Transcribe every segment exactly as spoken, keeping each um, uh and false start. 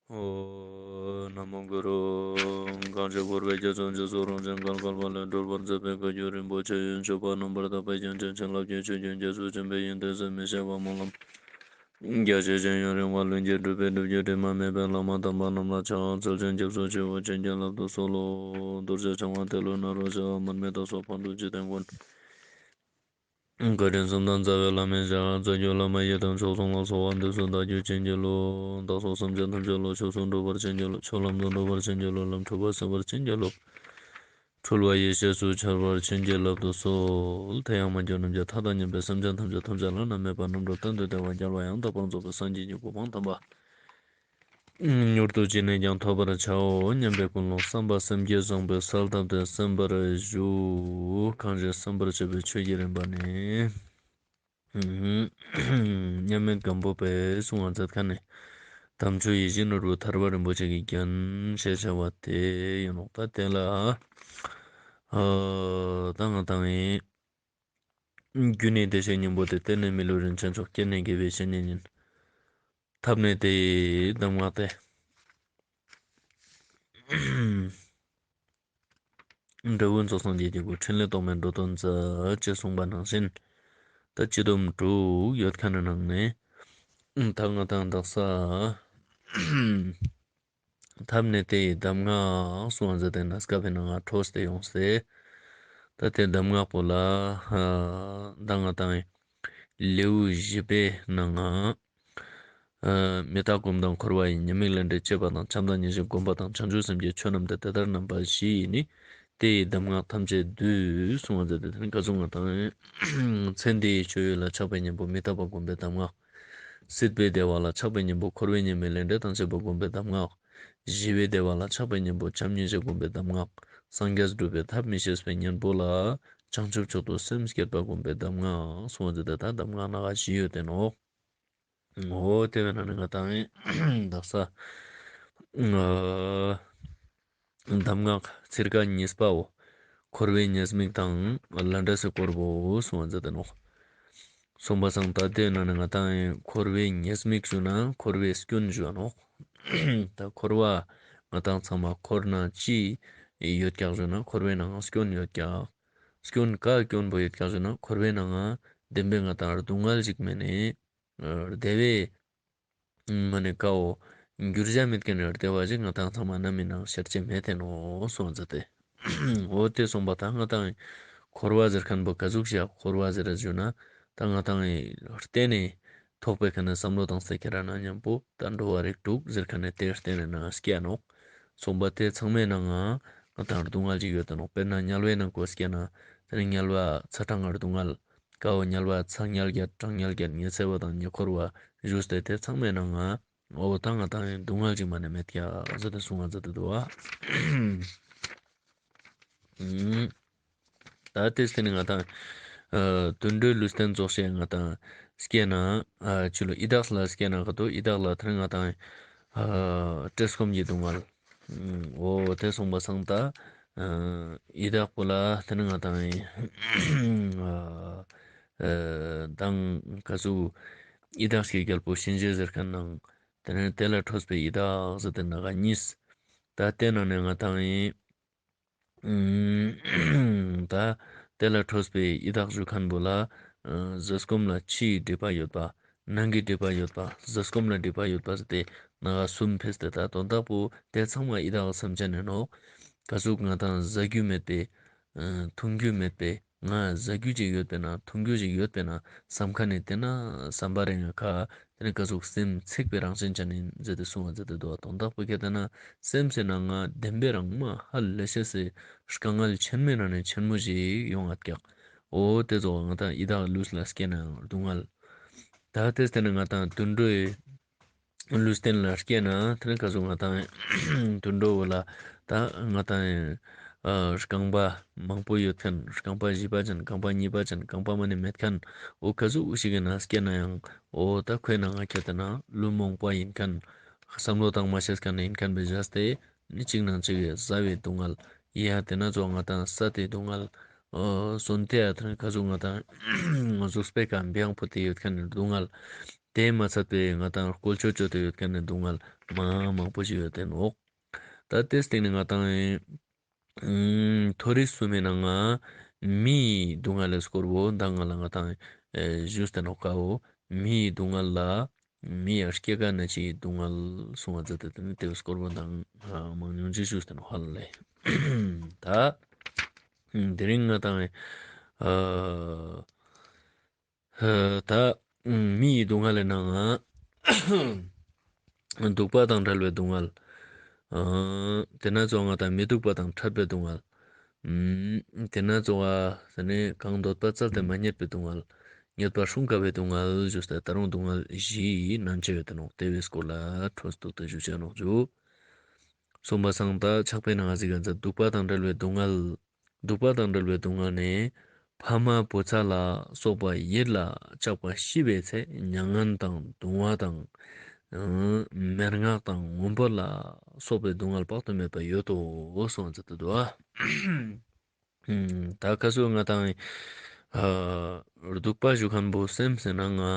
ཨོ། ན་མོ་གུ་རུ། གང་ཞིག་འཁོར་བའི་རྒྱ་མཚོ་འཇིགས་སུ་རུང་ཞིང་བརྒལ་དཀའ་བ་ལས་སྒྲོལ་བར་མཛད་པའི་བཀའ་བརྒྱུད་རིན་པོ་ཆེ་ཡི་མཆོད་པ་རྣམ་པར་དག་པའི་རྒྱན་ཅན་བྱིན་རླབས་ཀྱི་ཆུ་རྒྱུན་རྒྱ་མཚོ་ཆེན་པོའི་དབྱིངས་སུ་མི་ཤིགས་པ་སྨོན་ལམ། རྒྱ་ཆེ་ཞིང་ཡུན་རིང་བ་ལྷུན་གྱིས་གྲུབ་པའི་སྒྲུབ་བརྒྱུད་དྲི་མ་མེད་པའི་བླ་མ་དམ་པ་རྣམས་ལ་ཕྱག་འཚལ་ཞིང་སྐྱབས་སུ་མཆིའོ། བྱིན་གྱིས་བརླབ་ཏུ་གསོལ་ལོ། རྡོ་རྗེ་འཆང་དབང་ཏེ་ལོ་ནཱ་རོ་ཞབས་པད་མི་ལྡན་སོགས་ཕག་གྲུ་འཇིག་རྟེན་མགོན། བཀའ་དྲིན་གསུམ་ལྡན་རྩ་བའི་བླ་མའི་ཞབས། རྩ་བརྒྱུད་བླ་མ་ཡི་དམ་མཆོག་གསུམ་ལ་གསོལ་བ་འདེབས་སོ། བདག་རྒྱུད་བྱིན་གྱིས་རློབས། བདག་སོགས་སེམས་ཅན་ཐམས་ཅད་བློ་ཆོས་སུ་འགྲོ་བར་བྱིན་གྱིས་རློབས། ཆོས་ལམ་དུ་འགྲོ་བར་བྱིན་གྱིས་རློབས། ལམ་འཁྲུལ་པ་སེལ་བར་བྱིན་གྱིས་རློབས། འཁྲུལ་པ་ཡེ་ཤེས་སུ་འཆར་བར་བྱིན་གྱིས་བརླབ་ཏུ་གསོལ། མཐའ་ཡས་མ་གྱུར་ནམ་མཁའི་མཐའ་དང་མཉམ་པའི་སེམས་ཅན་ཐམས་ཅད་ཐམས་ཅད་བླ་ན་མེད་པ་རྣམ་གྲོལ་གཏན་དུ་བདེ་བ་རྒྱལ་བ་ཡང་དག་པར་རྫོགས་པའི་སངས་རྒྱས་ཀྱི་གོ་འཕང་དམ་པ། མྱུར་དུ་ཅི་ནས་ཀྱང་ཐོབ་པར་བྱའོ་སྙམ་པའི་ཀུན་སློང་བསམ་པ་སེམས་བསྐྱེད་བཟང་པོའི་གསལ་བཏབ་སྟེ་གསན་པར་ཞུ། གང་ཞིག་གསན་པར་བྱ་བའི་ཆོས་ཀྱི་རིམ་པ་ནི། མཉམ་མེད་སྒམ་པོ་པས་གསུང་བ་མཛད་མཁན་ནི་དམ་ཆོས་ཡིད་བཞིན་ནོར་བུ་ཐར་པ་རིན་པོ་ཆེ་གི་རྒྱན་ཞེས་བྱ་བ་དེ་ཡིན་ནོག་ད་དེ་ལ་ཨ་ད་ང་དང་ཡིན། རྒྱུ་ནི་བདེ་གཤེགས་སྙིང་པོ་སྟེ། རྟེན་ནི་མི་ལུས་རིན་ཆེན་མཆོག་རྐྱེན་ནི་དགེ་བའི་བཤེས་གཉེན་ཡིན། ཐབས་ནི་དེ་ཡི་གདམས་ངག་སྟེ། འབྲས་བུ་རྫོགས་སངས་རྒྱས་ཀྱི་སྐུ། ཕྲིན་ལས་རྟོག་མེད་འགྲོ་དོན་མཛད། ཅེས་གསུངས་པ་ནང་བཞིན། ད་སྤྱི་སྡོམ་དྲུག་ཡོད་མཁན་ནི་ནང་ནས། ད་ང་དང་དག་ས། ཐབས་ནི་དེ་ཡི་གདམས་ངག་གསུང་བ་མཛད་དེ་ན་སྐབས་ནང་ང་འཕྲོས་ཏེ་ཡོང་སྟེ། ད་དེ་གདམས་ངག་པོ་ལ་ད་ང་དང་ལེའུ་བཞི་པའི་ནང་ང་མི་རྟག་སྒོམ་དང་འཁོར་བ་ཡི་ཉེས་དམིགས་ལས་འབྲས་དཔྱད་པ་དང་བྱམས་དང་སྙིང་རྗེ་སྒོམ་པ་དང་བྱང་ཆུབ་སེམས་ཀྱི་ཆོས་རྣམས་ཏེ་དེ་ལྟར་རྣམ་པ་བཞི་ཡིས་ནི་དེ་ཡི་གདམས་ངག་ཐམས་ཅད་བསྡུས་གསུང་བ་མཛད་དེ། དེ་ནི་ག་ཟུག་ང་དང་མཚན་དེ་ཡི་སྤྱོད་ཡུལ་ལ་ཆགས་པའི་གཉེན་པོ་མི་རྟག་པ་སྒོམ་པའི་གདམས་ངག། སྲིད་པའི་བདེ་བ་ལ་ཆགས་པའི་གཉེན་པོ་འཁོར་བའི་ཉེས་དམིགས་ལས་འབྲས་དང་བཅས་པ་སྒོམ་པའི་གདམས་ངག། ཞི་བའི་བདེ་བ་ལ་ཆགས་པའི་གཉེན་པོ་བྱམས་སྙིང་རྗེ་སྒོམ་པའི་གདམས་ངག། སངས་རྒྱས་སྒྲུབ་པའི་ཐབས་མི་ཤེས་པའི་གཉེན་པོ་ལ་བྱང་ཆུབ་མཆོག་ཏུ་སེམས་བསྐྱེད་པ་སྒོམ་པའི་གདམས་ངག་གསུང་བ་མཛད་དེ། ད་གདམས་ངག་སྣ་ཁ་བཞི་ཡོད་དེ་ནོག། འོ་དེ་བས་ན་ནི་ང་དང་དག་ས་གདམས་ངག་ཚིར་ཀ་གཉིས་པའོ། འཁོར་བའི་ཉེས་དམིགས་དང་ལས་འབྲས་སི་སྐོར་བོ་གསུང་བ་མཛད་དེ་ནོག། གསུངས་པ་སང་ད་དེ་ན་ནི་ང་དང་འཁོར་བའི་ཉེས་དམིགས་ཞུ་ན་འཁོར་བའི་སྐྱོན་ཞུ་ནོག། ད་འཁོར་བ་ང་དང་ཚང་མ་འཁོར་ན་ཅི་ཡོད་ཀྱག་ཞུ་ན་འཁོར་བའི་ནང་ང་སྐྱོན་ཡོད་ཀྱག། སྐྱོན་ག་སྐྱོན་པོ་ཡོད་ཀྱག་ཞུ་ན་འཁོར་བའི་ནང་ང་བདེན་པའི་ང་དང་སྡུག་བསྔལ་ཞིག་མེད་ནི། བདེ་བའི་མ་ནི་ཀའོ། འགྱུར་བྱ་མེད་མཁན་ནི་བདེ་བ་ཞིག་ང་དང་ཚང་མ་ནམ་ཡིན་ནའང་ཤར་ཅེས་མེད་དེ་ནོག་གསུང་མཛད་དེ། འོ་དེ་གསུངས་པ་ད་ང་དང་འཁོར་བ་ཟེར་མཁན་པོ་ག་ཟུག་ཞིག་འཁོར་བ་ཟེར་ཞུ་ན་ད་ང་དང་བརྟེན་ནས་ཐོགས་པའི་ཁ་ནས་བསམ་བློ་བཏང་སྟེ་ཁྱེར་ན་མཉམ་པོ་ད་འགྲོ་བ་རིགས་དྲུག་ཟེར་མཁན་ནི་དེ་བརྟེན་ནས་ན་སྐྱེ་ནོག། གསུངས་པ་དེ་ཚང་མའི་ནང་ང་ང་དང་སྡུག་བསྔལ་ཅིག་ཡོད་དེ་ནོག། དཔེར་ན་དམྱལ་བའི་ནང་ང་སྐྱེ་ན་དེ་ནི་དམྱལ་བ་ཚ་གྲང་ང་སྡུག་བསྔལ། ཀའོ་དམྱལ་བ་ཚ་དམྱལ་བརྒྱད་གྲང་དམྱལ་བརྒྱད་ཉི་ཚེ་བ་དང་ཉེ་འཁོར་བ་ཞུས་ཏེ་དེ་ཚང་མའི་ནང་ང་འོ་ད་ང་དང་སྡུག་བསྔལ་ཅིག་མ་ནེ་མེད་ཀྱག་ཟེར་ཏེ་གསུང་ང་མཛད་དེ་འདུག་བ། ད་དེ་སྟེ་ནི་ང་དང་དུད་འགྲོའི་ལུས་རྟེན་རྫོགས་ཤེས་ང་དང་སྐྱེ་ན་ཅི་ལོ་ཡི་དྭགས་ལ་སྐྱེ་ན་ག་དོ་ཡི་དྭགས་ལ་དེ་ནི་ང་དང་བཀྲེས་སྐོམ་གྱི་སྡུག་བསྔལ། འོ་དེ་གསུངས་པ་སང་ད་ཡི་དྭགས་པོ་ལ་དེ་ནི་ང་དང་དང་ག་ཟུག་ཡི་དྭགས་ཀྱི་རྒྱལ་པོ་གཤིན་རྗེ་ཟེར་མཁན་ནང་དེ་ནི་དེ་ལ་འཕྲོས་པའི་ཡི་དྭགས་ཟེར་ཏེ་ནང་ང་གཉིས། ད་དེ་ནང་ནས་ང་དང་ཡིན། ད་དེ་ལ་འཕྲོས་པའི་ཡི་དྭགས་ཞུ་མཁན་པོ་ལ་ཟས་སྐོམ་ལ་ཕྱིའི་སྒྲིབ་པ་ཡོད་པ། ནང་གི་སྒྲིབ་པ་ཡོད་པ། ཟས་སྐོམ་ལ་སྒྲིབ་པ་ཡོད་པ་ཟེར་ཏེ་ནང་ང་གསུམ་ཕེས་ཏེ་ད་དོན་དག་པོ་དེ་ཚང་མ་ཡི་དྭགས་སེམས་ཅན་ཡིན་ནོག། ག་ཟུག་ང་དང་ཟ་རྒྱུ་མེད་པའི་འཐུང་རྒྱུ་མེད་པའི་ང་ཟ་རྒྱུ་ཅིག་ཡོད་པས་ན་འཐུང་རྒྱུ་ཅིག་ཡོད་པས་ན་བསམ་མཁན་ནི་དེ་ན་བསམ་པ་རེ་ང་ཁ་དེ་ནི་ག་ཟུག་སེམས་ཚེགས་པའི་རང་བཞིན་ཅན་ཡིན་ཟེར་ཏེ་གསུང་བ་མཛད་དེ་འདུག་བ། དོན་དག་པོ་ཁྱེད་དེ་ན་སེམས་སི་ནང་ང་བདེན་པའི་རང་མ་ཧ་ལས་ཤེས་སི་དཀའ་ངལ་ཆེན་མོའི་ནང་ནས་ཆེན་མོ་ཞིག་ཡོང་ང་ཀྱག། འོ་དེ་ཚོ་ང་དང་ཡི་དྭགས་ལུས་ལ་སྐྱེས་ན་ཡང་སྡུག་བསྔལ། ད་དེ་སྟེ་ནི་ང་དང་དུད་འགྲོའི་ལུས་རྟེན་ལ་སྐྱེས་ན་དེ་ནི་ག་ཟུག་ང་དང་དུད་འགྲོ་བོ་ལ་ད་ང་དང་རྐང་པ་མང་པོ་ཡོད་མཁན། རྐང་པ་བཞི་པ་ཅན། རྐང་པ་གཉིས་པ་ཅན། རྐང་པ་མ་ནེ་མེད་མཁན། འོ་ག་ཟུག་ཞིག་གི་ནང་སྐྱེས་ན་ཡང་འོ་ད་ཁོའི་ནང་ང་ཁྱེད་དེ་ན་ལུས་རྨོངས་པ་ཡིན་མཁན། བསམ་བློ་བཏང་མ་ཤེས་མཁན་ཡིན་མཁན་བེ་བཞག་སྟེ་ནི་གཅིག་ནང་གཅིག་གི་ཟ་བའི་སྡུག་བསྔལ། ཡ་དེ་ན་ཚོ་ང་དང་ས་དེ་སྡུག་བསྔལ། སོན་ཏེ་ཡ་དེ་ན་ག་ཟུག་ང་དང་གཟུགས་པོའི་ཁ་བེའང་ཕུད་དེ་ཡོད་མཁན་ནི་སྡུག་བསྔལ། དེ་མ་ཚད་པའི་ང་དང་བཀོལ་སྤྱོད་སྤྱོད་དེ་ཡོད་མཁན་ནི་སྡུག་བསྔལ། མ་མང་པོ་ཞིག་ཡོད་དེ་ནོག། ད་དེ་སྟེང་ནས་ང་ཏང་ཨེ་ཨུམ་མཐོ་རིས་གསུམ་མི་ནང་ང་མིའི་སྡུག་བསྔལ་ལ་སྐོར་བོ་མདང་ང་ལ་ང་ཏང་ཨེ་ཞུས་ཏེ་ནོག་ཀ་བོ། མིའི་སྡུག་བསྔལ་ལ་མིའི་སྐྱེ་རྒ་ན་འཆིའི་སྡུག་བསྔལ་གསུང་བ་མཛད་དེ་དེ་ནི་དེ་བོ་སྐོར་བོ་མདང་མང་ཉུང་ཅིག་ཞུས་ཏེ་ནོག་ཧ་ལེ། ད་དེ་རིང་ང་ཏང་ཨ་ད་མིའི་སྡུག་བསྔལ་ལ་ནང་ང་སྡུག་པ་དང་བྲལ་བའི་སྡུག་བསྔལ། ཨ་དེ་ན་ཚོ་ང་ཏང་མི་སྡུག་པ་དང་ཕྲད་པའི་སྡུག་བསྔལ། ཨུམ་དེ་ན་ཚོ་ཨ་ཟེར་ནས་གང་འདོད་པ་བཙལ་ཏེ་མ་རྙེད་པའི་སྡུག་བསྔལ། རྙེད་པ་སྲུང་དཀའ་བའི་སྡུག་བསྔལ་ཞུས་ཏེ་ད་རུང་སྡུག་བསྔལ་བཞི་ནང་ཆེ་བའི་དེ་ནོག་དེ་བོའི་སྐོར་ལ་འཕྲོས་འདུག་ཏེ་ཞུ་ཆ་ནོག་ཞུ། གསུངས་པ་སང་ད་ཕྱག་དཔེའི་ནང་ང་གཟིགས་ཀ་ན་སྡུག་པ་དང་བྲལ་བའི་སྡུག་བསྔལ། སྡུག་པ་དང་བྲལ་བའི་སྡུག་བསྔལ་ནི། ཕ་མ་བུ་ཚ་ལ་སོགས་པ་ཡིད་ལ་གཅགས་པ་ཤི་བའི་ཚེ་མྱ་ངན་དང་གདུང་བ་དང་། ཨ་མེར་ངག་དང་མངོན་པོ་ལ་སོགས་པའི་སྡུག་བསྔལ་དཔག་ཏུ་མེད་པ་ཡོད་དོ་གསུངས་ཏེ་འདུག་ཨ། ད་ཁ་སོ་ང་ཏང་ཨ་སྡུག་པ་ཞུ་མཁན་བོ་སེམས་ཟེར་ན་ང་ཨ་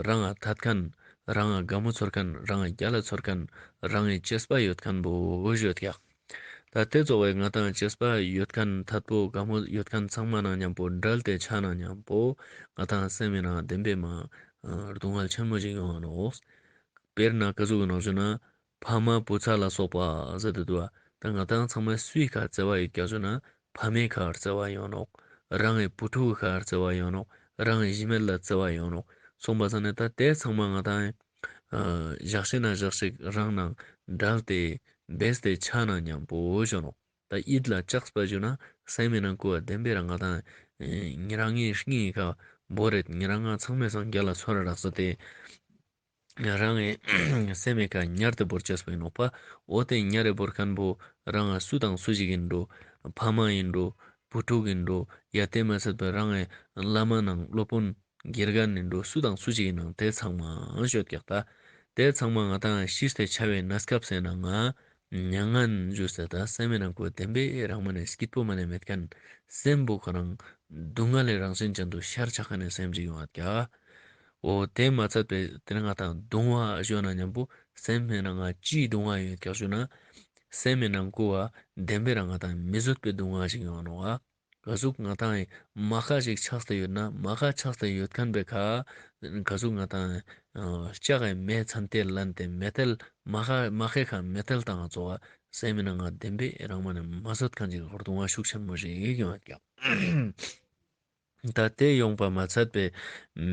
རང་ང་ཐད་མཁན། རང་ང་དགའ་མོ་ཚོར་མཁན། རང་ང་རྒྱལ་ལ་ཚོར་མཁན། རང་ངི་གཅེས་པ་ཡོད་མཁན་བོ་ཞུ་ཡོད་ཀྱག། ད་དེ་ཚོ་བས་ང་ཏང་གཅེས་པ་ཡོད་མཁན་ཐད་པོ་དགའ་མོ་ཡོད་མཁན་ཚང་མ་ནང་མཉམ་པོ་འབྲལ་ཏེ་ཆ་ནང་མཉམ་པོ་ང་ཏང་སེམས་མི་ནང་བདེན་པའི་མ་ཨ་སྡུག་བསྔལ་ཆེན་མོ་ཞིག་ཡོང་ང་ནོག། དཔེར་ན་ཀ་ཟུག་གི་ནང་ཞུ་ན་ཕ་མ་བུ་ཚ་ལ་སོགས་པ་ཟེར་ཏེ་འདུག་པ། ད་ང་ཏང་ཚང་མ་སུའི་ཁ་བརྩེ་བ་ཡོད་ཀྱག་ཞུ་ན་ཕ་མའི་ཁ་བརྩེ་བ་ཡོང་ནོག། རང་ངི་བུ་ཕྲུག་གི་ཁ་བརྩེ་བ་ཡོང་ནོག། རང་ངི་གཞི་མེད་ལ་བརྩེ་བ་ཡོང་ནོག། གསུངས་པ་ས་ནས་ད་དེ་ཚང་མ་ང་ཏང་ཨ་ཞག་ཤིག་ན་ཞག་ཤིག་རང་ནང་འབྲལ་ཏེ་བེས་ཏེ་ཆ་ནང་མཉམ་པོ་ཞུ་ནོག། ད་ཡིད་ལ་གཅགས་པ་ཞུ་ན་སེམས་མི་ནང་ཁུ་བ་བདེན་པའི་རང་ང་ཏང་ཨེ་ཉེ་རང་ངི་སྙིང་གི་ཁ་བོར་རེད། ཉེ་རང་ང་ཚང་མའི་སང་རྒྱལ་ལ་ཚོར་ར་རག་ས་དེ་རང་ངི་སེམས་མི་ཁ་ཉར་ཏེ་བོར་ཅེས་པོ་ཡིན་ནོག་པ། འོ་དེ་ཉར་རེ་བོར་མཁན་བོ་རང་ང་སུ་དང་སུ་ཞིག་ཡིན་འགྲོ། ཕ་མ་ཡིན་འགྲོ། བུ་ཕྲུག་ཡིན་འགྲོ། ཡ་དེ་མ་ཚད་པའི་རང་ངི་བླ་མ་ནང་སློབ་དཔོན་དགེ་རྒན་ཡིན་འགྲོ། སུ་དང་སུ་ཞིག་ཡིན་ནང་དེ་ཚང་མ་ཞོད་ཀྱག་ད། དེ་ཚང་མ་ང་ཏང་ཤི་སྟེ་ཆ་བའི་གནས་སྐབས་ཟེར་ན་ང་མྱ་ངན་ཞུ་སྟེ་ད་སེམས་མི་ནང་ཁུ་བདེན་པའི་རང་མ་ནས་སྐྱིད་པོ་མ་ནས་མེད་མཁན་སེམས་པོ་ཁོ་རང་སྡུག་བསྔལ་ལས་རང་བཞིན་ཅན་དུ་ཤར་ཆགས་མཁན་ནི་སེམས་ཅིག་ཡོང་བ་ཀྱག། འོ་དེ་མ་ཚད་པའི་དེ་ནས་ང་ཏང་གདུང་བ་ཞུ་ན་མཉམ་པོ་སེམས་མི་ནང་ང་ཅིའི་གདུང་བ་ཡོད་ཀྱག་ཞུ་ན་སེམས་མི་ནང་ཁུ་བ་བདེན་པའི་རང་ང་ཏང་མི་བཟོད་པའི་གདུང་བ་ཞིག་ཡོང་ནོག་ཨ། ག་ཟུག་ང་ཏང་མ་ཁ་ཞིག་ཆགས་ཏེ་ཡོད་ན་མ་ཁ་ཆགས་ཏེ་ཡོད་མཁན་པའི་ཁ་ག་ཟུག་ང་ཏང་ལྕགས་ཀྱི་མེ་ཚན་ཏེ་ལན་ཏེ་མེ་ཏལ་མ་ཁ་མ་ཁའི་ཁ་མེ་ཏལ་དང་ཙོགས་སེམས་མི་ནང་ང་བདེན་པའི་རང་མ་ནས་མ་བཟོད་མཁན་ཅིག་གདུང་བ་ཤུགས་ཆེན་མོ་ཞིག་ཡོང་བ་ཀྱག། ད་དེ་ཡོང་པ་མ་ཚད་པའི་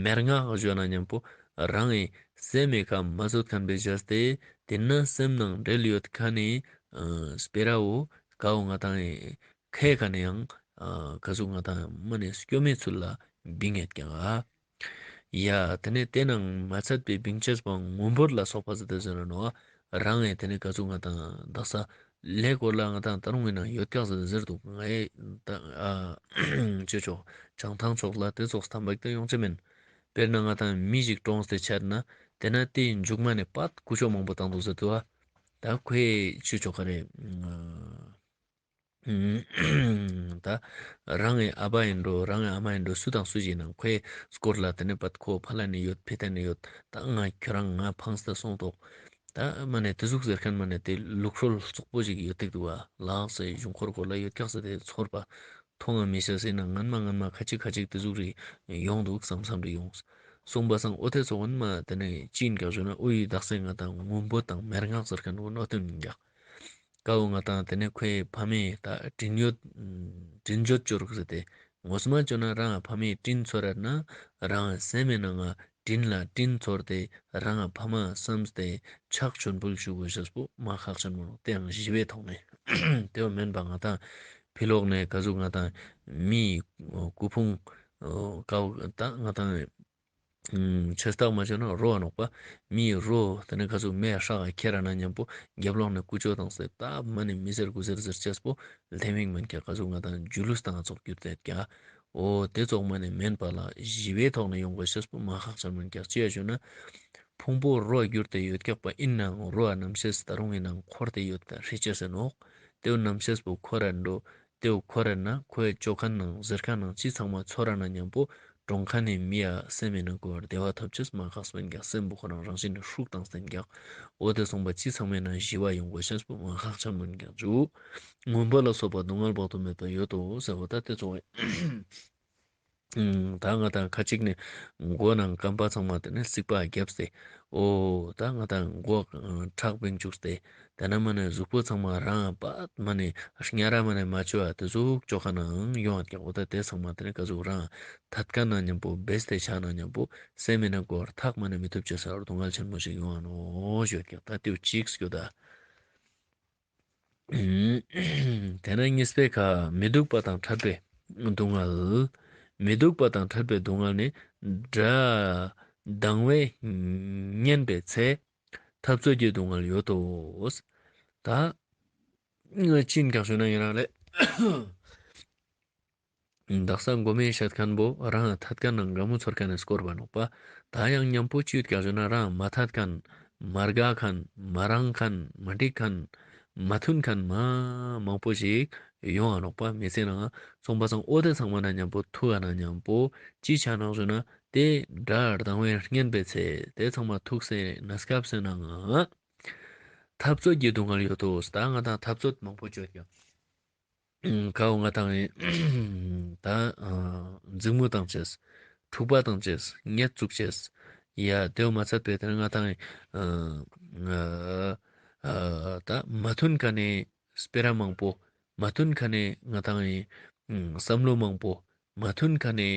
མེར་ངག་ཞུ་ན་མཉམ་པོ་རང་ངི་སེམས་མི་ཁ་མ་བཟོད་མཁན་པའི་བྱས་ཏེ་དེ་ན་སེམས་ནང་འབྲེལ་ཡོད་མཁན་ནི་ཨ་སྤེ་ར་བོ་ཀ་བོ་ང་ཏང་ཁའི་ཁ་ནས་ཡང་ཨ་ག་ཟུག་ང་ཏང་མ་ནས་སྐྱོ་མའི་ཚུལ་ལ་བིང་ངེད་ཀྱང་ཨ། ཡ་དེ་ནས་དེ་ནང་མ་ཚད་པའི་བིང་ཅེས་པོ་མངོན་པོ་ལ་སོགས་པ་ཟེར་ཏེ་ཟེར་ན་ནོ། རང་ངི་དེ་ནས་ག་ཟུག་ང་ཏང་དག་ས་ལས་སྐོར་ལ་ང་ཏང་ད་རུང་ངི་ནང་ཡོད་ཀྱག་ཟེར་ཟེར་འདུག། ངའི་ད་ཨ་ཅི་ཆོག་བྱང་ཐང་ཕྱོགས་ལ་དེ་ཙོགས་ཐམ་པ་ཞིག་ད་ཡོང་ཅེས་མིན། དཔེར་ན་ང་ཏང་མི་ཞིག་གྲོངས་ཏེ་ཆད་ན་དེ་ན་དེའི་མཇུག་མ་ནས་པད་ཀུ་ཅོ་མང་པོ་བཏང་འདུག་ཟེར་འདུག་ཨ། ད་ཁོའི་ཅི་ཆོག་ག་རེ། ད་རང་ངི་ཨ་ཕ་ཡིན་འགྲོ་རང་ངི་ཨ་མ་ཡིན་འགྲོ་སུ་དང་སུ་ཞིག་ཡིན་ནང་ཁོའི་སྐོར་ལ་དེ་ནས་པད་ཁོ་ཕ་ལ་ནས་ཡོད་ཕི་ཏ་ནས་ཡོད། ད་ང་ཁྱོད་རང་ང་ཕངས་ཏེ་སོང་ཏོག། ད་མ་ནས་དེ་ཟུག་ཟེར་མཁན་མ་ནས་དེ་ལུགས་སྲོལ་བཙོག་པོ་ཞིག་ཡོད་དེ་འདུག་བ། ལགས་སེ་གཞུང་འཁོར་སྐོར་ལ་ཡོད་ཀྱག་ཟེར་ཏེ་ཚོར་བ་མཐོང་ང་མི་ཤེས་ཟེར་ན་ངན་མ་ངན་མ་ཁ་ཅིག་ཁ་ཅིག་དེ་ཟུག་རེ་ཡོང་འདུག་བསམ་བསམ་རེ་ཡོང་། གསུངས་པ་སང་འོ་དེ་ཚོ་ངན་མ་དེ་ནས་ཅི་ཡིན་ཀྱག་ཞུ་ན་འོ་ཡི་དག་ས་ང་ཏང་མངོན་པོ་དང་མེར་ངག་ཟེར་མཁན་འོ་ནོ་དེ་ཡིན་ཀྱག། ཀ་བོ་ང་ཏང་དེ་ནས་ཁོའི་ཕ་མའི་ད་དྲིན་ཡོད་དྲིན་བརྗོད་ཅོ་རུག་ཟེར་ཏེ་ངོ་མ་ཅོ་ན་རང་ཕ་མའི་དྲིན་ཚོར་ར་ན་རང་སེམས་མི་ནང་ང་དྲིན་ལ་དྲིན་ཚོར་ཏེ་རང་ཕ་མ་བསམས་ཏེ་ཕྱག་མཆོད་འབུལ་ཞུ་དགོས་ཤེས་པོ་མ་ཁག་ཆེན་མོ་ནོ། དེ་ཡང་ཞི་བའི་ཐོག་ནས་དེ་བོ་མེན་པ་ང་ཏང་ཕི་ལོག་ནས་ག་ཟུག་ང་ཏང་མིའི་སྐུ་ཕུང་ཀ་བོ་ད་ང་ཏང་ཆེ་སྟག་མ་བྱས་ན་རོ་བ་ནོག་པ། མིའི་རོ་དེ་ནས་ག་ཟུག་མེ་ཧྲག་ག་ཁྱེར་ར་ན་མཉམ་པོ་རྒྱབ་ལོགས་ནས་ཀུ་ཅོ་བཏང་སྟེ་ད་མ་ནས་མི་ཟེར་དགུ་ཟེར་ཟེར་ཅེས་པོ་ལྷེ་མིག་མན་ཀྱག། ག་ཟུག་ང་ཏང་ཇུ་ལུས་བཏང་ཙོགས་གྱུར་ཏེ་ཀྱག། འོ་དེ་ཙོགས་མ་ནས་མེན་པ་ལ་ཞི་བའི་ཐོག་ནས་ཡོང་དགོས་ཤེས་པོ་མ་ཁག་ཆེན་མན་ཀྱག། ཅི་ཡ་ཞུ་ན་ཕུང་པོ་རོ་གྱུར་ཏེ་ཡོད་ཀྱག་པ་ཡིན་ནའང་རོ་ཨ་རྣམ་ཤེས་ད་རུང་ཡིན་ནའང་འཁོར་ཏེ་ཡོད་ཀྱག་ཧྲི་ཅེས་ཟེར་ནོག། དེ་བོ་རྣམ་ཤེས་པོ་འཁོར་ར་འགྲོ། དེ་བོ་འཁོར་ར་ན་ཁོའི་ཅོ་མཁན་ནང་ཟེར་མཁན་ནང་ཅི་ཚང་མ་ཚོར་ར་ན་མཉམ་པོ་ གྲོངས་ཁན་ནི་མི་ཡ་སེམས་མེད་ན་གོ་བར་བདེ་བ་ཐོབ་ཅེས་མ་ཁག་སྤེན་ཀྱག་སེམས་པོ་ཁོ་རང་རང་བཞིན་ནི་ཧྲུག་དང་སྟན་ཀྱག་འོ་དེ་སོང་པ་ཅི་ཚང་མེད་ན་ཞི་བ་ཡོང་གོ་ཤེས་པོ་མ་ཁག་ཆེན་མོ་ཀྱག་ཇུ། སྔོན་པོ་ལ་སོགས་པ་སྡུག་བསྔལ་དཔག་ཏུ་མེད་པ་ཡོད་དོ་ཟེར་བ་ད་དེ་ཚོ་ད་ང་དང་ཁ་ཅིག་ནི་མགོ་ནང་སྐམ་པ་ཚང་མ་དེ་ནི་སྲིད་པ་བརྒྱབ་སྟེ། འོ་ད་ང་དང་མགོ་ཁྲག་བིང་བཅུག་སྟེ། དེ་ན་མ་ནི་གཟུགས་པོ་ཚང་མ་རང་པད་མ་ནི་ཉ་ར་མ་ནི་མ་ཆུ་བ་དེ་ཟུག་ཅོ་ཁན་ནང་ཡོང་ང་ཀྱག་འོ་ད་དེ་ཚང་མ་དེ་ནི་ག་ཟུག་རང་ཐད་ཀ་ན་མཉམ་པོ་བེས་ཏེ་ཆ་ན་མཉམ་པོ་སེམས་མེད་ན་གོ་བར་ཐག་མ་ནི་མི་ཐུབ་ཅེས་སྡུག་བསྔལ་ཆེན་མོ་ཞིག་ཡོང་ང་ནོག་ཞུ་ཀྱག་ད་དེ་བོ་ཅིག་སྐྱོ་ད། དེ་ན་གཉིས་པའི་ཁ་མི་སྡུག་པ་དང་ཕྲད་པའི་སྡུག་བསྔལ། མི་སྡུག་པ་དང་ཕྲད་པའི་སྡུག་བསྔལ་ནི་དགྲ་སྡང་བས་ཉེན་པའི་ཚེ། འཐབ་རྩོད་ཀྱི་སྡུག་བསྔལ་ཡོད་དོ། ད་ཅི་ཡིན་ཀྱག་ཞུ་ན་ཡིན་རང་ལེ། དག་ས་མགོ་མེ་ཤད་ཁན་བོ་རང་ཐད་ཁན་ནང་དགའ་མོ་ཚོར་ཁན་ནི་སྐོར་བ་ནོག་པ། ད་ཡང་མཉམ་པོ་ཅི་ཡོད་ཀྱག་ཞུ་ན་རང་མ་ཐད་ཁན་མ་དགའ་ཁན་མ་རངས་ཁན་མ་འགྲིག་ཁན་མ་མཐུན་ཁན་མ་མང་པོ་ཞིག་ཡོང་ང་ནོག་པ། མི་ཚེ་ནང་སོང་པ་སང་འོ་དེ་ཚང་མ་ན་མཉམ་པོ་ཐུག་ག་ན་མཉམ་པོ་ཅི་ཆ་ནོག་ཞུ་ན་དེ་དགྲ་སྡང་བས་ཉེན་པའི་ཚེ་དེ་ཚང་མ་ཐུག་སེ་གནས་སྐབས་སེ་ནང་འཐབ་རྩོད་ཀྱི་སྡུག་བསྔལ་ཡོད་དོ། ད་ང་དང་འཐབ་རྩོད་མང་པོ་ཅོ་ཀྱག་ཁའོ་ང་དང་ད་འཛིང་མོ་བཏང་ཅེས། འཁྲུག་པ་བཏང་ཅེས། ཉེས་བཙུགས་ཅེས། ཡ་དེའོ་མ་ཚད་པའི་དེ་ང་དང་ད་མ་མཐུན་ཁན་ནི་སྤེ་ར་མང་པོ། མ་མཐུན་ཁན་ནི་ང་དང་བསམ་བློ་མང་པོ། མ་མཐུན་ཁན་ནི་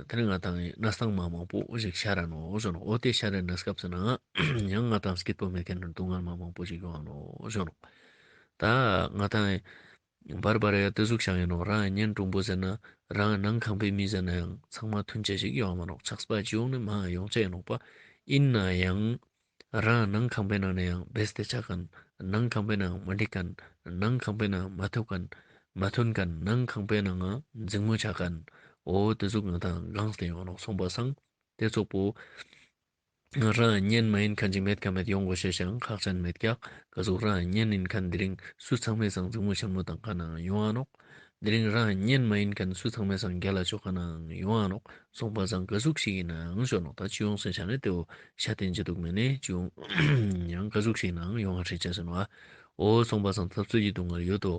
དེ་ནི་ང་དང་གནས་སྟངས་མ་མང་པོ་ཞིག་ཤར་ར་ནོག་ཞུ་ནོག་འོ་དེ་ཤར་ར་གནས་སྐབས་སེ་ན་ཡང་ང་དང་སྐྱིད་པོ་མེད་ཁན་ནི་སྡུག་བསྔལ་མ་མང་པོ་ཞིག་ཡོང་ང་ནོག་ཞུ་ནོག་ད་ང་དང་བར་བར་ཡ་དེ་ཟུག་ཤང་ཡིན་ནོག་རང་གཉེན་དྲུང་པོ་ཟེར་ན་རང་ནང་ཁང་པའི་མི་ཟེར་ན་ཡང་ཚང་མ་མཐུན་ཆ་ཞིག་ཡོང་མ་ནོག་ཆགས་པ་ཅི་ཡོང་ནི་མ་ཡོང་ཆ་ཡིན་ནོག་པ། ཡིན་ན་ཡང་རང་ནང་ཁང་པའི་ནང་ནས་ཡང་བེས་ཏེ་ཆ་ཁན། ནང་ཁང་པའི་ནང་མ་འགྲིག་ཁན། ནང་ཁང་པའི་ནང་མ་ཐུག་ཁན། མ་མཐུན་ཁན། ནང་ཁང་པའི་ནང་འཛིང་མོ་ཆ་ཁན། འོ་དེ་ཟུག་ང་དང་གང་སྟེ་ཡོང་ནོག་སོང་པ་སང་དེ་ཚོགས་པོ་རང་གཉེན་མ་ཡིན་ཁན་ཅིག་མེད་ཁ་མེད་ཡོང་གོ་ཤེས་ཤིང་ཁག་ཅན་མེད་ཀྱག་ག་ཟུག་རང་གཉེན་ཡིན་ཁན་དེ་རིང་སུ་ཚང་མའི་སང་འཛིང་མོ་ཆེན་མོ་བཏང་ཁན་ནང་ཡོང་ང་ནོག་དེ་རིང་རང་གཉེན་མ་ཡིན་ཁན་སུ་ཚང་མའི་སང་རྒྱལ་ལ་ཆོག་ཁན་ནང་ཡོང་ང་ནོག་སོང་པ་སང་ག་ཟུག་ཞིག་ཡིན་ནའང་ཞུ་ནོག་ད་ཅི་ཡོང་སེ་ཆ་ནས་དེའོ་ཤ་ཏན་ཅི་འདུག་མེད་ནས་ཅི་ཡོང་ཡང་ག་ཟུག་ཞིག་ནའང་ཡོང་ང་ཧྲི་ཆ་ཟེར་ནོག་འོ་སོང་པ་སང་འཐབ་རྩོད་ཀྱི་སྡུག་བསྔལ་ཡོད་དོ།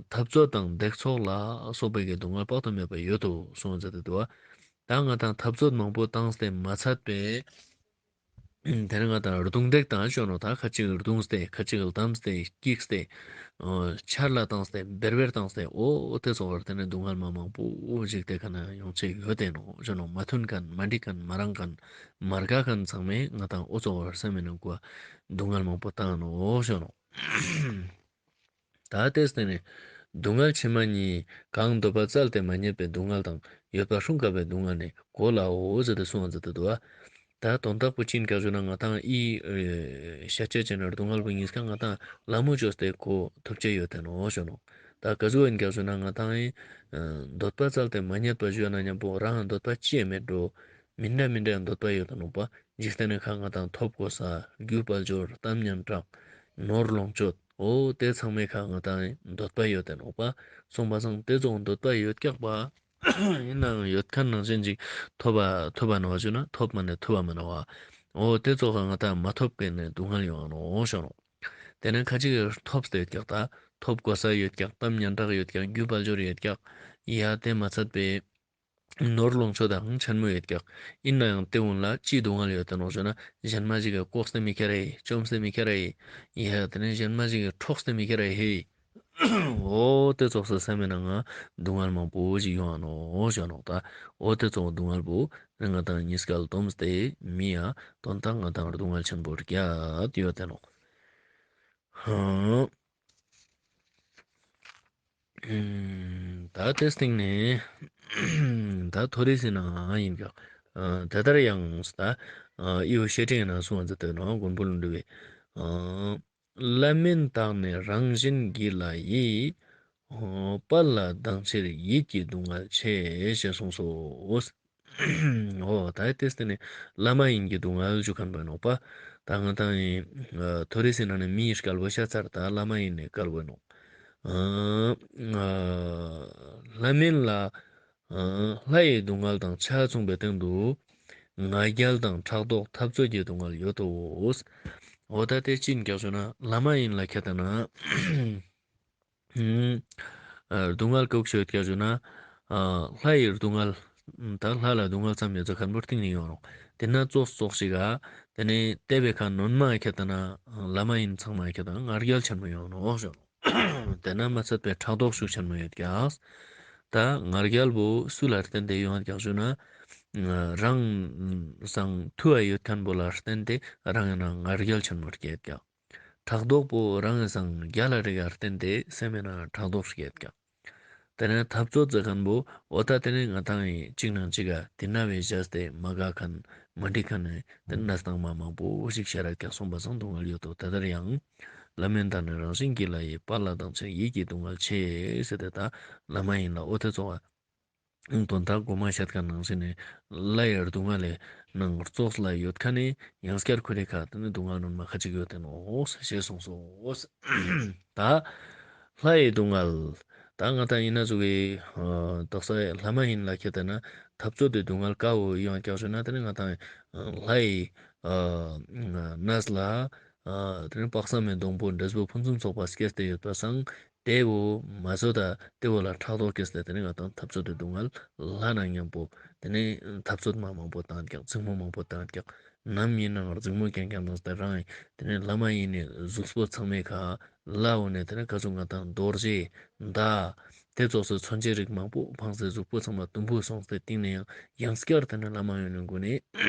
འཐབ་རྩོད་དང་སྡུག་ཚོགས་ལ་སོགས་པའི་གི་སྡུག་བསྔལ་དཔག་ཏུ་མེད་པ་ཡོད་དོ་གསུངས་ཟེར་ཏེ་འདུག་པ། ད་ང་དང་འཐབ་རྩོད་མང་པོ་བཏང་སྟེ་མ་ཚད་པའི་དེ་ནི་ང་དང་རྡུང་རྡེག་བཏང་ཞུ་ནོག་ད་ཁ་ཅིག་རྡུང་སྟེ་ཁ་ཅིག་བསྡམས་ཏེ་སྐྱིགས་ཏེ་ཆར་ལ་བཏང་སྟེ་བེར་བེར་བཏང་སྟེ་འོ་དེ་ཚོགས་པར་དེ་ནི་སྡུག་བསྔལ་མ་མང་པོ་ཞིག་དེ་ཁ་ན་ཡོང་ཆེ་ཡོད་དེ་ནོག་ཞུ་ནོག་མ་མཐུན་ཁན་མ་འགྲིག་ཁན་མ་རངས་ཁན་མ་དགའ་ཁན་ཚང་མས་ང་དང་འོ་ཚོགས་པར་སེམས་མེད་ན་གོ་སྡུག་བསྔལ་མང་པོ་བཏང་ནོག་ཞུ་ནོག་ད་དེ་སྟེང་ནས་སྡུག་བསྔལ་ཕྱི་མ་གཉིས། གང་འདོད་པ་བཙལ་ཏེ་མ་རྙེད་པའི་སྡུག་བསྔལ་དང་། ཡོད་པ་སྲུང་དཀའ་བའི་སྡུག་བསྔལ་ནི། གོ་སླའོ་ཟེར་ཏེ་གསུངས་པ་ཟེར་ཏེ་འདུག་པ། ད་དོན་དག་པོ་ཅི་ཡིན་ཀྱག་ཞུ་ན་ང་དང་ཨི་ཤ་ཆ་ཅན་སྡུག་བསྔལ་པོ་གཉིས་ཀ་ང་དང་ལ་མོ་བཅོས་ཏེ་གོ་ཐུབ་ཆ་ཡོད་དེ་ནོག་ཞུ་ནོག་ད་ག་ཟུག་ཡིན་ཀྱག་ཞུ་ན་ང་དང་ཨི་འདོད་པ་བཙལ་ཏེ་མ་རྙེད་པ་ཞུ་ན་མཉམ་པོ་རང་འདོད་པ་ཅི་ཡང་མེད་འགྲོ། མི་འདྲ་མི་འདྲ་འདོད་པ་ཡོད་དེ་ནོག་པ། འཇིག་རྟེན་ནི་ཁ་ང་དང་ཐོབ་གོ་ས། རྒྱུ་དཔལ་འབྱོར། གཏམ་སྙན་གྲགས། ནོར་ལོངས་སྤྱོད། འོ་དེ་ཚང་མའི་ཁ་ང་དང་འདོད་པ་ཡོད་དེ་ནོག་པ། སོང་པ་སང་དེ་ཚོ་འདོད་པ་ཡོད་ཀྱག་པ། ཡིན་ནའང་ཡོད་ཁན་ནང་བཞིན་ཅིག་ཐོབ་པ་ཐོབ་པ་ནོག་ཞུ་ན་ཐོབ་མ་ནེ་ཐོབ་པ་མ་ནོག་པ། འོ་དེ་ཚོ་ཁ་ང་དང་མ་ཐོབ་ཁན་ནི་སྡུག་བསྔལ་ཡོང་ནོག་ཞུ་ནོག་དེ་ནི་ཁ་ཅིག་ཐོབ་སྟེ་ཡོད་ཀྱག་ད་ཐོབ་གོ་ས་ཡོད་ཀྱག་གཏམ་སྙན་གྲགས་ཡོད་ཀྱག་རྒྱུ་དཔལ་འབྱོར་ཡོད་ཀྱག་ཡ་དེ་མ་ཚད་པའི་ནོར་ལོངས་སྤྱོད་དང་ཆེན་མོ་ཡོད་ཀྱག་ཡིན་ནའང་དེ་གུན་ལ་ཅི་སྡུག་བསྔལ་ཡོད་དེ་ནོག་ཞུ་ན་གཞན་མ་ཞིག་གི་ལྐོག་སྟེ་མི་ཁྱེར་རེ་བཅོམ་སྟེ་མི་ཁྱེར་རེ། ཡ་དེ་ནི་གཞན་མ་ཞིག་གི་འཕྲོག་སྟེ་མི་ཁྱེར་རེ། འོ་དེ་ཚོགས་སེ་སེམས་མེད་ན་ང་སྡུག་བསྔལ་མང་པོ་ཞིག་ཡོང་ང་ནོག་ཞུ་ནོག་ད་འོ་དེ་ཚོགས་སྡུག་བསྔལ་པོ་ང་དང་གཉིས་ཀ་ལ་འདོམས་ཏེ་མི་ཡ་དོན་དག་ང་དང་སྡུག་བསྔལ་ཆེན་པོ་རྒྱད་ཡོད་དེ་ནོག་ཧང་། ད་དེ་སྟེང་ནས་ད་མཐོ་རིས་སི་ནང་ཡིན་ཀྱང་དེ་ལྟར་ཡང་ད་ཨི་བོ་བཤེས་སྤྲིང་ནང་གསུངས་པ་མཛད་དེ་ནོག་མགོན་པོ་ཀླུ་སྒྲུབ་པས། བླ་མེད་དག་ནི་རང་བཞིན་གྱིས་ལ་ཡི། དཔལ་ལ་སྡང་ཕྱིར་ཡིད་ཀྱི་སྡུག་བསྔལ་ཆེ། ཞེས་གསུངས་སོ། འོ་ད་དེ་སྟེང་ནས་བླ་མ་ཡིན་གྱི་སྡུག་བསྔལ་ཞུ་ཁན་པོ་ནོག་པ། ད་ང་དང་ཡིན་མཐོ་རིས་སི་ནང་ནས་མི་ཡི་སྐལ་བོ་ཤ་ཚར་ད་བླ་མ་ཡིན་ནི་སྐལ་བོ་ནོག་བླ་མེད་ལ་ ལྷའི་སྡུག་བསྔལ་དང་ཆ་མཚུངས་པའི་སྟེང་དུ་ང་རྒྱལ་དང་ཕྲག་དོག་འཐབ་རྩོད་ཀྱི་སྡུག་བསྔལ་ཡོད་དོ། འོ་ད་དེ་ཅི་ཡིན་ཀྱག་ཞུ་ན་ལྷ་མ་ཡིན་ལ་ཁྱད་ད་ན། སྡུག་བསྔལ་ཀུག་ཤོད་ཀྱག་ཞུ་ན། ལྷ་ཡི་སྡུག་བསྔལ། ད་ལྷ་ལ་སྡུག་བསྔལ་ཙམ་ཡོད་ཚ་མཁན་པོ་རྟིང་ནས་ཡོང་རུང་། དེ་ན་ཙོགས་ཙོགས་ཤིག་ག་དེ་ནས་དེ་བའི་ཁ་ནོན་མ་ཁྱད་ད་ན། ལྷ་མ་ཡིན་ཚང་མ་ཁྱད་ད་ན་ང་རྒྱལ་ཆེན་མོ་ཡོང་ནོག་ཞུ། དེ་ན་མ་ཚད་པའི་ཕྲག་དོག་ཤུགས་ཆེན་མོ་ཡོད་ཀྱག་ད་ང་རྒྱལ་པོ་སུ་ལ་བརྟེན་ཏེ་ཡོང་ཀྱག་ཞུ་ན། རང་སང་ཐུ་བ་ཡོད་མཁན་པོ་ལ་བརྟེན་ཏེ་རང་ཡིན་ན་ང་རྒྱལ་ཆེན་མོ་སྐྱེད་ཀྱག་ཕྲག་དོག་པོ་རང་ངི་སང་རྒྱལ་ལ་རིག་ག་བརྟེན་ཏེ་སེམས་ན་ཕྲག་དོག་སྐྱེད་ཀྱག་དེ་ནས་འཐབ་རྩོད་ཟེར་མཁན་པོ་འོ་ད་དེ་ནས་ང་ཏང་ཡིན་གཅིག་ནང་གཅིག་ག་དེ་ན་བའི་བཞག་སྟེ་མ་དགའ་མཁན་མ་འགྲིག་མཁན་ནི་དེ་ནས་སྣང་མ་མང་པོ་ཞིག་ཤར་ཀྱག་སོང་པ་སང་སྡུག་བསྔལ་ཡོད་དོ། དེ་ལྟར་ཡང་ལྷ་མིན་དག་ནི་རང་བཞིན་གྱིས་ལྷ་ཡི། དཔའ་ལ་སྡང་ཆེ་ཡིད་ཀྱི་སྡུག་བསྔལ་ཆེ་ཟེར་ཏེ་ད་ལྷ་མ་ཡིན་ལ་འོ་དེ་ཚོ་བ། དོན་དག་གོ་མ་ཤད་ཁན་ནང་བཞིན་ནི་ལྷ་ཡི་སྡུག་བསྔལ་ལས་ནང་ཙོགས་ལ་ཡོད་ཁན་ནི་ཡང་སྐྱར་ཁོ་རེ་ཁ་དེ་ནི་སྡུག་བསྔལ་ནོན་མ་ཁ་ཅིག་ཡོད་དེ་ནོག་ཞེས་གསུངས་སོ། ད་ལྷ་ཡི་སྡུག་བསྔལ། ད་ང་ཏང་ཡིན་ན་ཟུག་གི་དག་ས་ལྷ་མ་ཡིན་ལ་ཁྱེད་དེ་ན་འཐབ་རྩོད་དེ་སྡུག་བསྔལ་ཀ་བོ་ཡོང་ཀྱག་ཞུ་ན་དེ་ནི་ང་ཏང་ལྷ་ཡི་གནས་ལ་དེ་ནི་དཔག་བསམ་མི་སྡོང་པོ་འབྲས་བུ་ཕུན་སུམ་ཚོགས་པ་སྐྱེས་ཏེ་ཡོད་པ་སང་། དེ་བོ་མ་བཟོད་ད་དེ་བོ་ལ་ཕྲག་དོག་སྐྱེས་ཏེ་དེ་ནི་ང་ཏང་འཐབ་རྩོད་དེ་སྡུག་བསྔལ་ལྷ་ན་མཉམ་པོ་དེ་ནི་འཐབ་རྩོད་མ་མང་པོ་བཏང་ཀྱག་འཛིང་མོ་མང་པོ་བཏང་ཀྱག་ནམ་ཡིན་ནའང་འཛིང་མོ་རྐྱང་རྐྱང་དང་སྟེ་རང་དེ་ནི་ལྷ་མ་ཡིན་ནི་གཟུགས་པོ་ཚང་མའི་ཁ་ལྷ་འོ་ནས་དེ་ནི་ག་ཟུག་ང་ཏང་རྡོ་རྗེ་མདའ་དེ་ཙོགས་སུ་མཚོན་ཆའི་རིགས་མང་པོ་འཕངས་ཏེ་གཟུགས་པོ་ཚང་མ་དུམ་བུ་སོང་སྟེ་སྟིང་ནས་ཡང་ཡང་སྐྱར་དེ་ནི་ལྷ་མ་ཡིན་ནི་མགོ་ནས་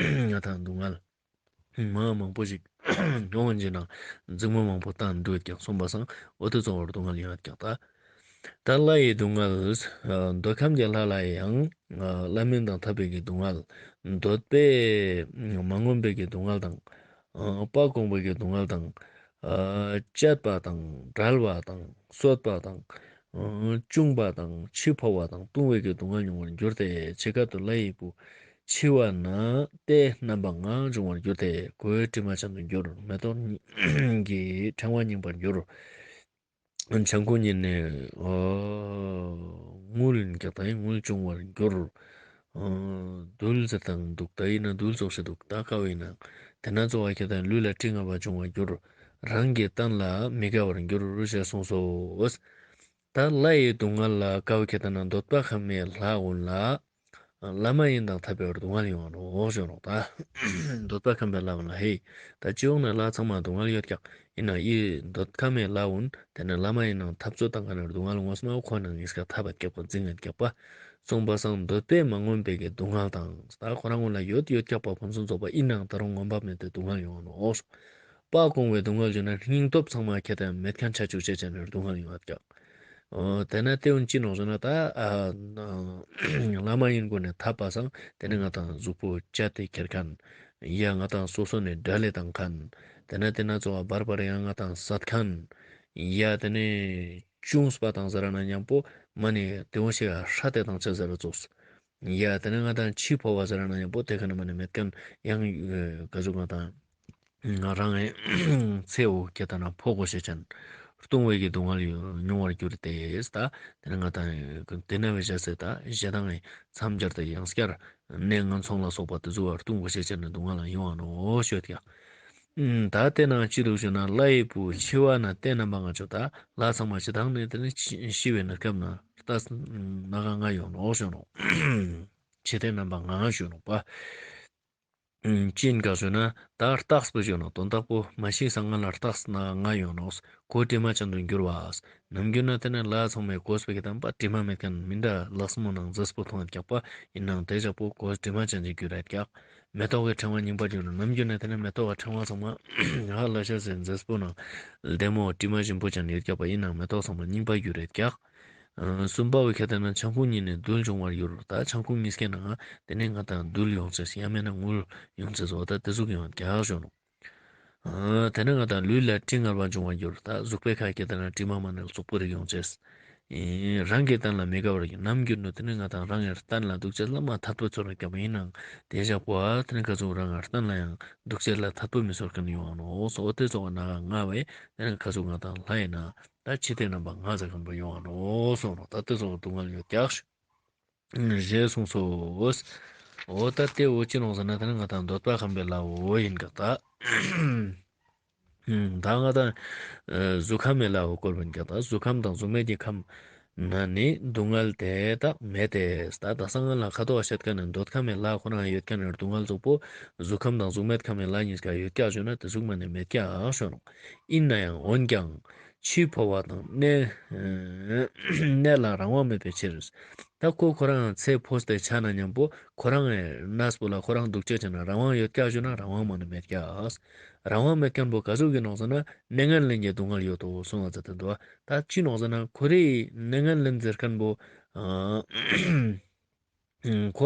ང་ཏང་སྡུག་བསྔལ། མ་མང་པོ་ཞིག་ཡོང་བ་ཅིག་ན་འཛིང་མོ་མང་པོ་བཏང་འདུག་ཀྱག་སོང་པ་སང་འོ་དེ་ཚོ་བར་སྡུག་བསྔལ་ཡོང་ཀྱག་ད། ད་ལྷ་ཡི་སྡུག་བསྔལ། འདོད་ཁམས་ཀྱི་ལྷ་ལ་ཡང་ལྷ་མིན་དང་འཐབ་པའི་གི་སྡུག་བསྔལ། འདོད་པས་མ་ངོམས་པའི་གི་སྡུག་བསྔལ་དང་། དཔའ་བཀོང་བའི་གི་སྡུག་བསྔལ་དང་། བཅད་པ་དང་འབྲལ་བ་དང་གསོད་པ་དང་། བཅུང་བ་དང་འཆི་འཕོ་བ་དང་ལྟུང་བའི་གི་སྡུག་བསྔལ་མྱོང་བར་འགྱུར་ཏེ། ཇི་སྐད་དུ་ལྷ་ཡི་བུ། འཆི་བ་ན་ལྟས་རྣམ་པ་ལྔ་འབྱུང་བར་འགྱུར་ཏེ། གོས་དྲི་མ་ཅན་དུ་འགྱུར། མེ་ཏོག་གི་ཕྲེང་བ་རྙིང་པར་འགྱུར། ཆང་ཁུང་གཉིས་ནི་དངུལ་ཡིན་ཀྱག་ད་ཡིན་དངུལ་འབྱུང་བར་འགྱུར། རྡུལ་ཟེར་དང་འདུག་ད་ཡིན་ན་རྡུལ་ཙོགས་ཤིག་འདུག་ད་ཀ་བོ་ཡིན་ན་དེ་ན་ཙོགས་པ་ཁྱེད་དང་ལུས་ལ་དྲི་ང་བ་འབྱུང་བར་འགྱུར། རང་གི་སྟན་ལ་མི་དགའ་བར་འགྱུར་ཞེས་གསུངས་སོ། ད་ལྷ་ཡི་སྡུག་བསྔལ་ལ་ཀ་བོ་ཁྱེད་དང་ན་འདོད་པ་ཁམས་མེད་ལྷ་འོན་ལ། ལྷ་མ་ཡིན་དང་འཐབ་པའི་སྡུག་བསྔལ་ཡོང་ནོག་ཞུ་ནོག་ད། འདོད་པ་ཁམས་པའི་ལྷ་འོན་ལ་ཧེ། ད་སྤྱི་ཡོངས་ནས་ལྷ་ཚང་མ་སྡུག་བསྔལ་ཡོད་ཀྱག་ཡིན་ན་ཡི་འདོད་ཁམས་མེད་ལྷ་འོན་དེ་ནི་ལྷ་མ་ཡིན་དང་འཐབ་རྩོད་དང་ག་ནས་སྡུག་བསྔལ་ངོ་མ་ཁོ་ན་ངེས་ཀ་འཐབ་པ་སྐྱག་པ་འཛིང་ངན་སྐྱག་པ། གསུངས་པ་སང་འདོད་པས་མ་ངོམས་པའི་གི་སྡུག་བསྔལ་དང་ད་ཁོ་རང་ངོ་ལ་ཡོད་ཡོད་ཀྱག་པ་ཕུན་སུམ་ཚོགས་པ་ཡིན་ནའང་ད་རུང་ངོམས་པ་མེད་དེ་སྡུག་བསྔལ་ཡོང་ནོག་དཔའ་བཀོང་བའི་སྡུག་བསྔལ་བརྗོད་ན་སྙིང་སྟོབས་ཚང་མ་ཁྱེད་དང་མེད་མཁན་ཆ་བཅུག་ཅེས་བྱས་ནས་སྡུག་བསྔལ་ཡོང་བ་ཀྱག་འོ་དེ་ན་དེ་འོན་ཅི་ནོག་ཟེར་ན་ད་ལྷ་མ་ཡིན་གུན་ནས་འཐབ་པ་སང་དེ་ནི་ང་ཏང་གཟུགས་པོ་བཅད་དེ་ཁྱེར་མཁན། ཡ་ང་ཏང་སོ་སོ་ནས་དགྲ་ལས་བཏང་མཁན། དེ་ན་དེ་ན་ཚོ་བ་བར་བར་ཡང་ང་ཏང་བསད་མཁན། ཡ་དེ་ནི་ཅུང་སྤ་དང་ཟེར་ན་མཉམ་པོ་མ་ནི་དེ་འོ་ཞེ་ཧྲ་དེ་དང་ཆ་ཟེར་ཙོགས། ཡ་དེ་ནི་ང་ཏང་འཆི་འཕོ་བ་ཟེར་ན་མཉམ་པོ་དེ་ཁ་ན་མ་ནི་མེད་མཁན་ཡང་ག་ཟུག་ང་ཏང་ང་རང་ངི་ཚེ་འོ་ཁྱེད་དང་ན་འཕོ་དགོས་ཤེས་ཅན། ལྟུང་བའི་གི་སྡུག་བསྔལ་མྱོང་བར་འགྱུར་ཏེ། ད་དེ་ནི་ང་ཏང་དེ་ན་བའི་ཞག་སེ་ད་ཞེ་སྡང་ངི་མཚམས་སྦྱར་ཏེ་ཡང་སྐྱར་ནད་ངན་སོང་ལ་སོགས་པ་དེ་ཚོ་བར་ལྟུང་དགོས་ཤེས་ཅན་ནི་སྡུག་བསྔལ་ཡོང་བ་ནོག་ཞུ་ཡོད་ཀྱག་ད་དེ་ན་ཅི་འདུག་ཞུ་ན་ལྷ་ཡི་བུ་འཆི་བ་ན་ལྟས་རྣམ་པ་ལྔ་བྱུང་། ད་ལྷ་ཚང་མ་ཞེ་སྡང་ནི་དེ་ནི་ཤི་བའི་གནས་སྐབས་ན་ལྟས་རྣམ་པ་ལྔ་ཡོང་ནོག་ཞུ་ནོག་འཆི་ལྟས་རྣམ་པ་ལྔ་ཞུ་ནོག་པ། ཅི་ཡིན་ཀ་ཞུ་ན་ད་རྟགས་པོ་ཞུ་ནོག་དོན་དག་པོ་མ་ཤི་སང་ང་ལ་རྟགས་ལྔ་ཡོང་ནོག་གོས་དྲི་མ་ཅན་དུ་འགྱུར་བ། ནམ་རྒྱུན་ན་དེ་ནི་ལྷ་ཚང་མའི་གོས་པའི་གི་དམ་པ་དྲི་མ་མེད་མཁན་མི་འདྲ་ལགས་མོ་ནང་མཛེས་པོ་མཐོང་ཡོད་ཀྱག་པ་ཡིན་ནའང་དེ་ཞག་པོ་གོས་དྲི་མ་ཅན་ཅིག་འགྱུར་ཡོད་ཀྱག་མེ་ཏོག་གི་ཕྲེང་བ་རྙིང་པ་འགྱུར་ནམ་རྒྱུན་ན་དེ་ནི་མེ་ཏོག་གི་ཕྲེང་བ་ཚང་མ་ཧ་ལ་ཤ་ཟེར་མཛེས་པོ་ནང་ལྡེ་མོ་དྲི་མ་ཞིམ་པོ་ཅན་ཡོད་ཀྱག་པ་ཡིན་ནའང་མེ་ཏོག་ཚང་མ་རྙིང་པ་འགྱུར་ཡོད་ཀྱག་གསུམ་པ་བོ་ཁྱེད་དེ་ན་ཆང་ཁུང་གཉིས་ནས་རྡུལ་འབྱུང་བར་འགྱུར། ད་ཆང་ཁུང་གཉིས་ཀའི་ནང་དེ་ནས་ང་ཏང་རྡུལ་ཡོང་ཅེས་ཡང་མེད་ན་དངུལ་ཡོང་ཅེས་འོ་ད་དེ་ཟུག་ཡོང་ཀྱག་ཞུ་ནོག་དེ་ནས་ང་ཏང་ལུས་ལ་དྲི་ངར་བ་འབྱུང་བར་འགྱུར། ད་གཟུགས་པོའི་ཁ་ཁྱེད་དེ་ན་དྲི་མ་མ་ནས་བཙོག་པོ་རིགས་ཡོང་ཅེས། རང་གི་སྟན་ལ་མི་དགའ་བར་འགྱུར། ནམ་རྒྱུན་ནོ་དེ་ནས་ང་ཏང་རང་གི་སྟན་ལ་འདུག་ཅེས་ལ་མ་ཐད་པོ་ཚོར་ཀྱག་པ་ཡིན་ནའང་དེ་ཞག་པོ་ཨ་དེ་ནས་ག་ཚོད་རང་གི་སྟན་ལ་ཡང་འདུག་ཅེས་ལ་ཐད་པོ་མི་ཚོར་མཁན་ཡོང་ནོག་སོ་དེ་ཚོ་ང་ན་ང་བས་དེ་ནས་ག་ཚོད་ང་ཏང་ལྷ་ཡིན་ན། ད་འཆི་ལྟས་རྣམ་པ་ལྔ་ཟེར་མཁན་པོ་ཡོང་བ་ནོག་གསུངས་ནོག་ད་དེ་ཚོ་སྡུག་བསྔལ་ཡོད་ཀྱག་ཞུ། ཞེས་གསུངས་སོ། འོ་ད་དེ་འོ་ཅི་ནོག་ཟེར་ན་དེ་ནི་ང་དང་འདོད་པ་ཁམས་པའི་ལྷ་བོ་ཨིན་ཀྱག་ད། ད་ང་དང་གཟུགས་ཁམས་པའི་ལྷ་བོ་སྐོར་བ་ཨིན་ཀྱག་ད། གཟུགས་ཁམས་དང་གཟུགས་མེད་ཀྱི་ཁམས་ན་ནི་སྡུག་བསྔལ་དེ་དག་མེད་དེ། ད་ད་སང་ང་ལ་ཁ་ཐོག་བཤད་ཁན་ནི་འདོད་ཁམས་པའི་ལྷ་ཁོ་རང་ཡོད་ཁན་ནི་སྡུག་བསྔལ་ཙོགས་པོ་གཟུགས་ཁམས་དང་གཟུགས་མེད་ཁམས་པའི་ལྷ་གཉིས་ཀ་ཡོད་ཀྱག་ཞུ་ན་དེ་ཟུག་མ་ནི་མེད་ཀྱག་ཞུ་ནོག། ཨིན་ནའང་འོན་ཀྱང་འཆི་འཕོ་བ་དང་གནས་གནས་ལ་རང་དབང་མེད་པའི་ཕྱིར། ད་ཁོ་ཁོ་རང་ཚེ་འཕོས་ཏེ་ཆ་ན་ཉམ་པོ་ཁོ་རང་ངི་གནས་པོ་ལ་ཁོ་རང་འདུག་ཅེས་ཅི་ན་རང་དབང་ཡོད་ཀྱག་ཞུ་ན་རང་དབང་མ་ནི་མེད་ཀྱག། རང་དབང་མེད་ཁན་པོ་ག་ཟུག་གི་ནོག་ཟེར་ན་གནས་ངན་ལེན་གྱི་སྡུག་བསྔལ་ཡོད་དོ་གསུངས་པ་ཟེར་ཏེ་འདུག། ད་ཅི་ནོག་ཟེར་ན་ཁོ་རེ་གནས་ངན་ལེན་ཟེར་ཁན་པོ་ཨ་ཁོ་